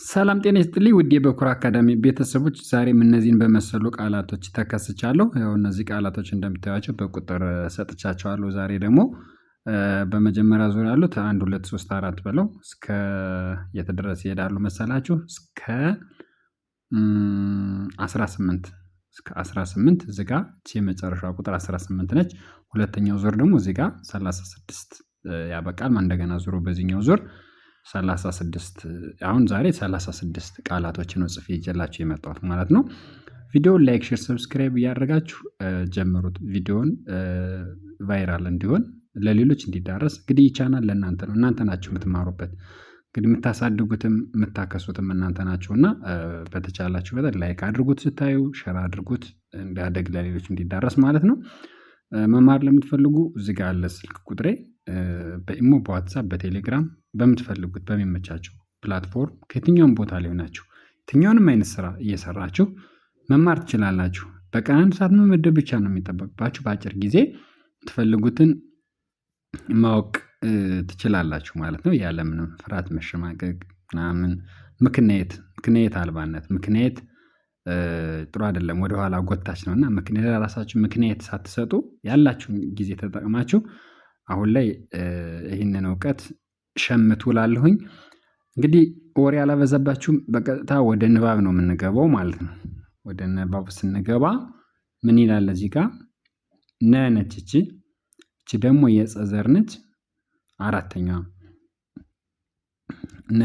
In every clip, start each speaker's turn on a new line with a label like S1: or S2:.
S1: ሰላም ጤና ይስጥልኝ ውድ የበኩር አካዳሚ ቤተሰቦች፣ ዛሬም እነዚህን በመሰሉ ቃላቶች ተከስቻለሁ። ያው እነዚህ ቃላቶች እንደምታዩቸው በቁጥር ሰጥቻቸዋለሁ። ዛሬ ደግሞ በመጀመሪያ ዙር ያሉት 1 2 3 4 ብለው እስከ የት ድረስ ይሄዳሉ መሰላችሁ? እስከ 18፣ እስከ 18። እዚህ ጋር የመጨረሻው ቁጥር 18 ነች። ሁለተኛው ዙር ደግሞ እዚህ ጋር 36 ያበቃል። እንደገና ዙሩ በዚህኛው ዙር 36። አሁን ዛሬ 36 ቃላቶችን ነው ጽፌ ይዤላችሁ የመጣሁት ማለት ነው። ቪዲዮውን like፣ share፣ subscribe እያደረጋችሁ ጀምሩት። ቪዲዮውን viral እንዲሆን፣ ለሌሎች እንዲዳረስ። እንግዲህ ቻናል ለእናንተ ነው። እናንተ ናችሁ የምትማሩበት። እንግዲህ የምታሳድጉትም የምታከሱትም እናንተ ናችሁ እና በተቻላችሁ መጠን like አድርጉት፣ ስታዩ share አድርጉት፣ እንዲያደግ ለሌሎች እንዲዳረስ ማለት ነው። መማር ለምትፈልጉ እዚህ ጋር አለ ስልክ ቁጥሬ። በኢሞ፣ በዋትሳፕ፣ በቴሌግራም፣ በምትፈልጉት በሚመቻችሁ platform ከየትኛውም ቦታ ላይ ሆናችሁ የትኛውንም አይነት ስራ እየሰራችሁ መማር ትችላላችሁ። በቀን አንድ ሰዓት መመደብ ብቻ ነው የሚጠበቅባችሁ። በአጭር ጊዜ የምትፈልጉትን ማወቅ ትችላላችሁ ማለት ነው። ያለምንም ፍርሃት፣ መሸማቀቅ ምናምን፣ ምክንያት አልባነት። ምክንያት ጥሩ አይደለም፣ ወደኋላ ጎታች ነው። እና ምክንያት ራሳችሁ ምክንያት ሳትሰጡ ያላችሁን ጊዜ ተጠቅማችሁ አሁን ላይ ይህንን እውቀት ሸምቱ እላለሁኝ። እንግዲህ ወሬ አላበዛባችሁም፣ በቀጥታ ወደ ንባብ ነው የምንገባው ማለት ነው። ወደ ንባብ ስንገባ ምን ይላል እዚህ ጋር? ነ ነች እቺ። እቺ ደግሞ የፀ ዘር ነች። አራተኛዋ ነ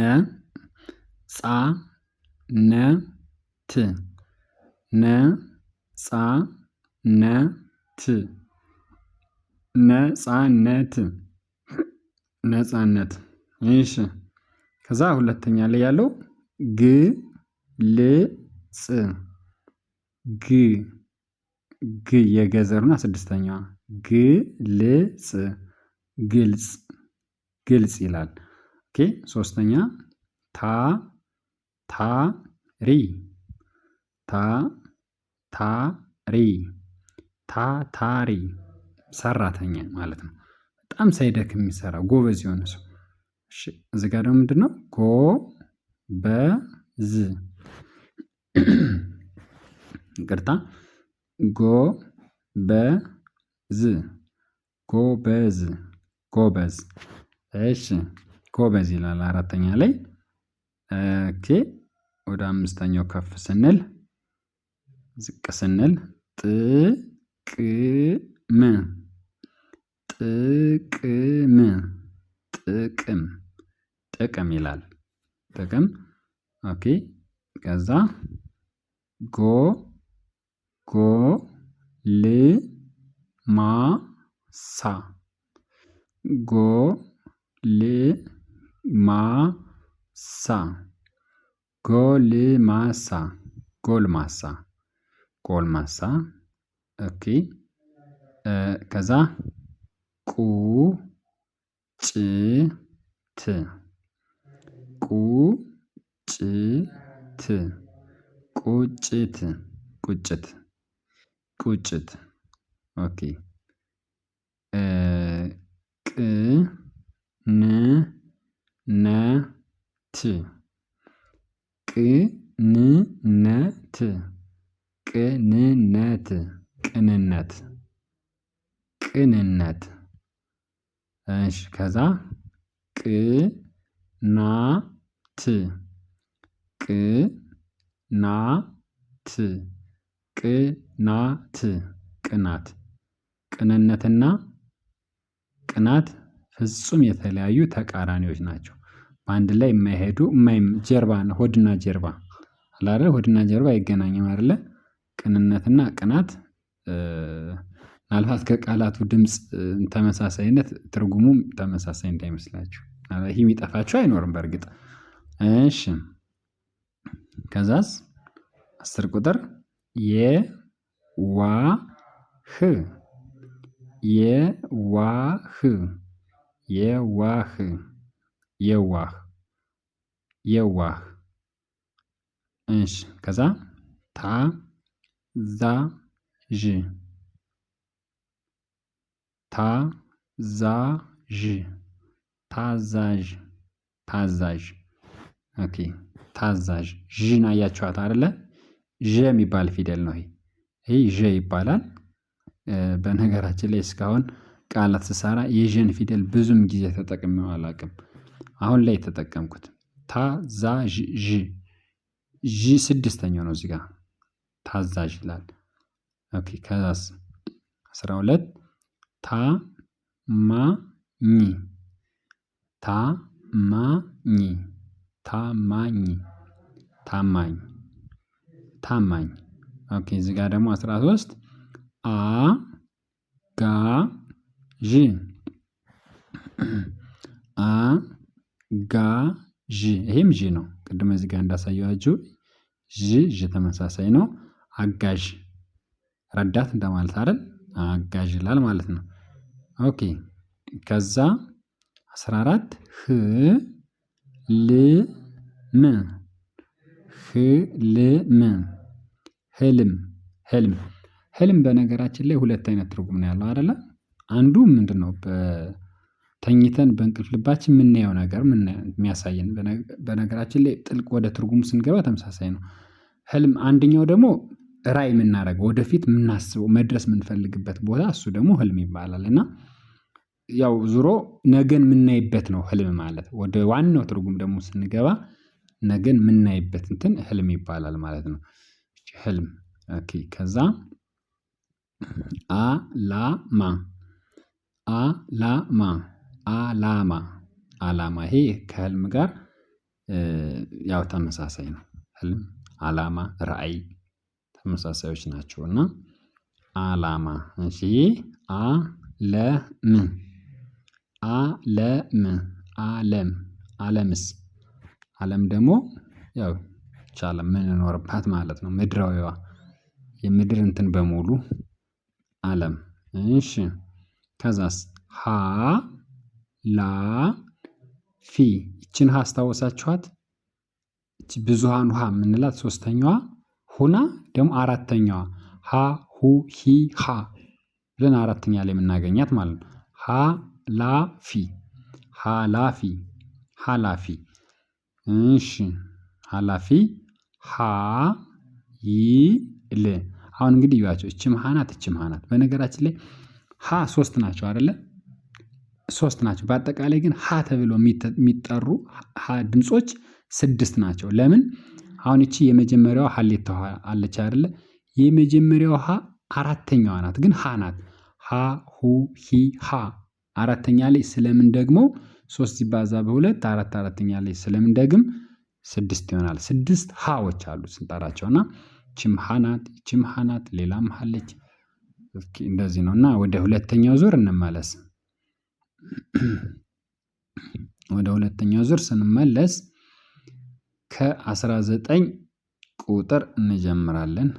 S1: ጻ ነ ት፣ ነ ጻ ነ ት፣ ነጻነት፣ ነጻነት። እሺ፣ ከዛ ሁለተኛ ላይ ያለው ግ ል ጽ፣ ግ ግ የገዘሩና ስድስተኛዋ ግልጽ፣ ግልጽ፣ ግልጽ ይላል። Okay፣ ሶስተኛ ታ ታ ሪ፣ ታ ታ ሪ፣ ታታሪ፣ ሰራተኛ ማለት ነው። በጣም ሳይደክም የሚሰራ ጎበዝ የሆነ ሰው። እሺ፣ እዚህ ጋር ደግሞ ምንድነው? ጎ በ ዝ፣ ይቅርታ፣ ጎ በ ዝ፣ ጎበዝ፣ ጎበዝ። እሺ፣ ጎበዝ ይላል አራተኛ ላይ። Okay፣ ወደ አምስተኛው ከፍ ስንል፣ ዝቅ ስንል ጥቅም፣ ጥቅም፣ ጥቅም፣ ጥቅም ይላል። ጥቅም። Okay፣ ከዛ ጎ ጎ ል ማ ሳ፣ ጎ ል ማ ሳ፣ ጎልማሳ፣ ጎልማሳ፣ ጎልማሳ። Okay፣ ከዛ ቁ ጭ ት፣ ቁ ጭ ት፣ ቁጭት፣ ቁጭት፣ ቁጭት። Okay፣ ቅ ን ነ ት፣ ቅ ን ነ ት፣ ቅንነት፣ ቅንነት፣ ቅንነት። እሺ፣ ከዛ ቅ ና ት፣ ቅ ና ት፣ ቅናት፣ ቅናት። ቅንነትና ቅናት ፍጹም የተለያዩ ተቃራኒዎች ናቸው። በአንድ ላይ የማይሄዱ፣ ጀርባ ሆድና ጀርባ አለ አይደል? ሆድና ጀርባ አይገናኝም አይደለ? ቅንነትና ቅናት ምናልባት ከቃላቱ ድምጽ ተመሳሳይነት ትርጉሙም ተመሳሳይ እንዳይመስላችሁ። ይሄ የሚጠፋችሁ አይኖርም በርግጥ። እሺ፣ ከዛስ 10 ቁጥር የዋህ፣ የዋህ፣ የዋህ፣ የዋህ፣ የዋህ። እሺ፣ ከዛ ታ ዛ ዥ፣ ታ ዛ ዥ፣ ታዛዥ፣ ታዛዥ። Okay ታዛዥ ዥን አያችኋት አይደለ? ዠ የሚባል ፊደል ነው። ይሄ ዠ ይባላል። በነገራችን ላይ እስካሁን ቃላት ስሰራ የዠን ፊደል ብዙም ጊዜ ተጠቅሜው አላውቅም። አሁን ላይ የተጠቀምኩት ታዛዥ ዥ ዥ ስድስተኛው ነው እዚህ ጋር ታዛዥ ይላል። Okay ከዛስ 12 ታ ማ ኝ ታ ማ ኝ ታማኝ ታማኝ ታማኝ። Okay እዚህ ጋር ደግሞ 13 አ ጋ ዥ አ ጋ ዥ ይሄም ዥ ነው። ቅድም እዚህ ጋር እንዳሳየኋችሁ ዥ ዥ ተመሳሳይ ነው። አጋዥ ረዳት እንደማለት አይደል? አጋዥ ይላል ማለት ነው። Okay ከዛ 14 ህ ል ም ህልም ህልም ህልም ህልም በነገራችን ላይ ሁለት አይነት ትርጉም ነው ያለው አይደለ? አንዱ ምንድነው? ተኝተን በእንቅልፍ ልባችን የምናየው ነገር የሚያሳየን በነገራችን ላይ ጥልቅ ወደ ትርጉሙ ስንገባ ተመሳሳይ ነው። ህልም አንደኛው ደግሞ ራዕይ የምናደርገው ወደፊት የምናስበው መድረስ የምንፈልግበት ቦታ እሱ ደግሞ ህልም ይባላል። እና ያው ዞሮ ነገን የምናይበት ነው ህልም ማለት ወደ ዋናው ትርጉም ደግሞ ስንገባ ነገን የምናይበት እንትን ህልም ይባላል ማለት ነው። ህልም okay ከዛ አላማ አላማ አላማ አላማ ይሄ ከህልም ጋር ያው ተመሳሳይ ነው። ህልም አላማ ራዕይ ተመሳሳዮች ናቸው። እና አላማ እሺ አለም አለም አለም አለምስ አለም ደግሞ ያው ይቺ አለም የምንኖርባት ማለት ነው። ምድራዊዋ የምድር እንትን በሙሉ አለም እሺ። ከዛስ ሀ ላ ፊ ይቺን ሀ አስታወሳችኋት? ይቺ ብዙሃን ውሃ የምንላት ሶስተኛዋ ሆና ደግሞ አራተኛዋ ሀ ሁ ሂ ሃ ብለን አራተኛ ላይ የምናገኛት ማለት ነው። ሀ ላ ፊ ሀላፊ ሀላፊ እሺ ሀላፊ ሀ ይ ል አሁን እንግዲህ እዩዋቸው እቺም ሀ ናት እቺም ሀ ናት በነገራችን ላይ ሀ ሶስት ናቸው አይደለ? ሶስት ናቸው በአጠቃላይ ግን ሀ ተብሎ የሚጠሩ ሀ ድምጾች ስድስት ናቸው። ለምን? አሁን ይቺ የመጀመሪያዋ ሀሌታ ሀ አለች አይደለ? የመጀመሪያው ሀ አራተኛዋ ናት ግን ሀ ናት። ሀ ሁ ሂ ሃ አራተኛ ላይ ስለምን ደግሞ ሶስት ሲባዛ በሁለት አራት አራተኛ ላይ ስለምን ደግም ስድስት ይሆናል። ስድስት ሀዎች አሉ ስንጠራቸው እና ይቺም ሀ ናት ይቺም ሀ ናት ሌላም ሀ አለች። እስኪ እንደዚህ ነው እና ወደ ሁለተኛው ዙር እንመለስ። ወደ ሁለተኛው ዙር ስንመለስ ከ19 ቁጥር እንጀምራለን።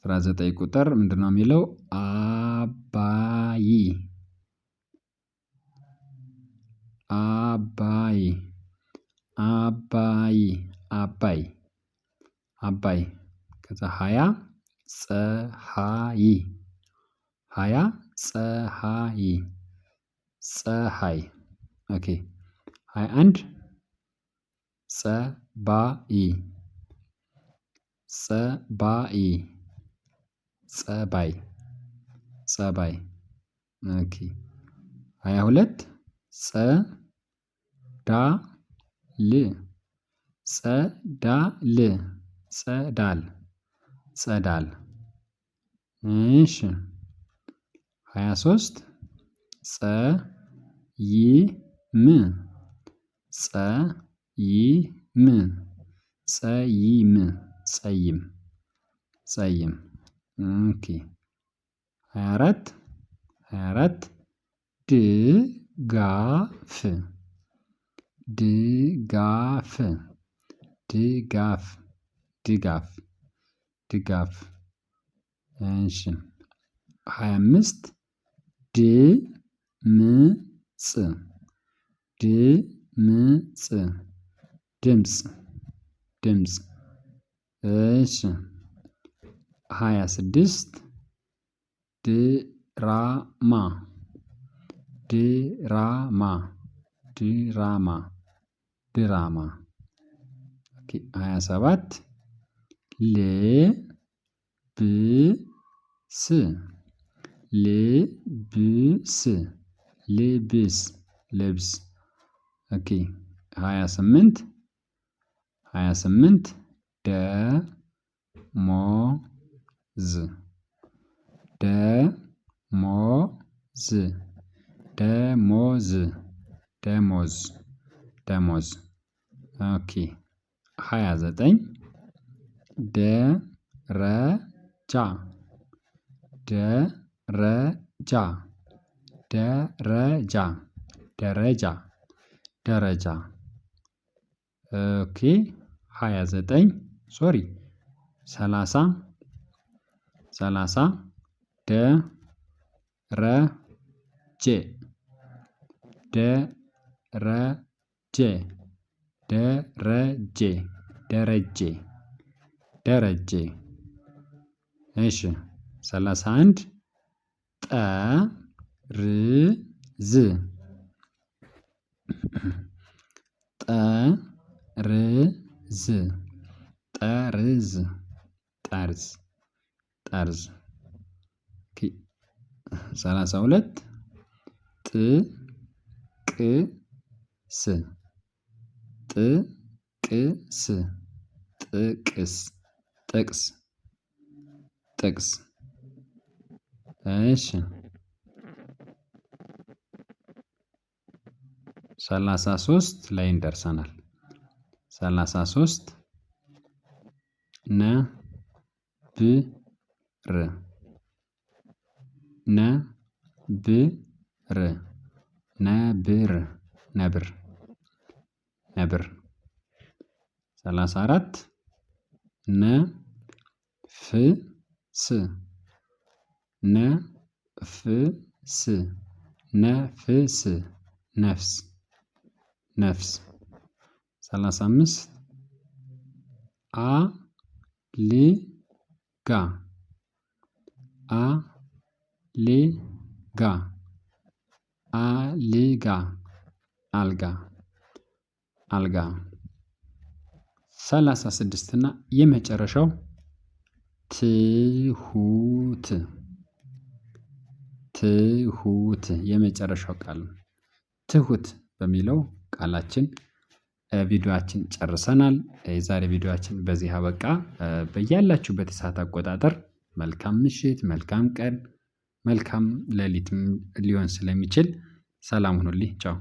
S1: 19 ቁጥር ምንድነው የሚለው? አባይ አባይ አባይ አባይ አባይ ከዛ 20 ፀሀይ 20 ፀሀይ ፀሀይ okay 21 ፀባይ ፀባይ ፀባይ ፀባይ okay 22 ፀ ዳ ል ጸዳል ጸዳል ጸዳል እሺ 23 ፀ ይ ም ፀ ይ ም ፀይም ፀይም ፀይም okay 24 24 ድጋፍ ድጋፍ ድጋፍ ድጋፍ ድጋፍ እሺ 25 ድምጽ ድምጽ ድምጽ ድምጽ እሺ 26 ድራማ ድራማ ድራማ ድራማ። Okay 27 ል ብ ስ ል ብ ስ ልብስ ልብስ። Okay 28 28 ደ ሞ ዝ ደ ሞ ዝ ደሞዝ ደሞዝ ደሞዝ። Okay 29 ደረጃ ደረጃ ደረጃ ደረጃ ደረጃ። Okay 29 sorry 30 30 ደ ረ ጀ ደ ረ ጀ ደረጀ ደረጀ ደረጀ። እሺ 31 ጠ ር ዝ ጠ ር ዝ ጠርዝ ጠርዝ ጠርዝ። 32 ጥ ቅ ስ ጥ ቅ ስ ጥቅስ ጥቅስ ጥቅስ። እሺ 33 ላይ እንደርሰናል። 33 ነ ብ ር ነ ብ ር ነብር ነብር ነብር። 34 ነ ፍ ስ ነ ፍ ስ ነፍስ ነፍስ ነፍስ። 35 አ ል ጋ አ ል ጋ አልጋ አልጋ አልጋ። 36 እና የመጨረሻው ትሁት ትሁት የመጨረሻው ቃል ነው። ትሁት በሚለው ቃላችን ቪዲዮአችን ጨርሰናል። የዛሬ ቪዲዮአችን በዚህ አበቃ። በያላችሁበት የሰዓት አቆጣጠር መልካም ምሽት፣ መልካም ቀን፣ መልካም ሌሊትም ሊሆን ስለሚችል ሰላም ሁኑልኝ። ቻው።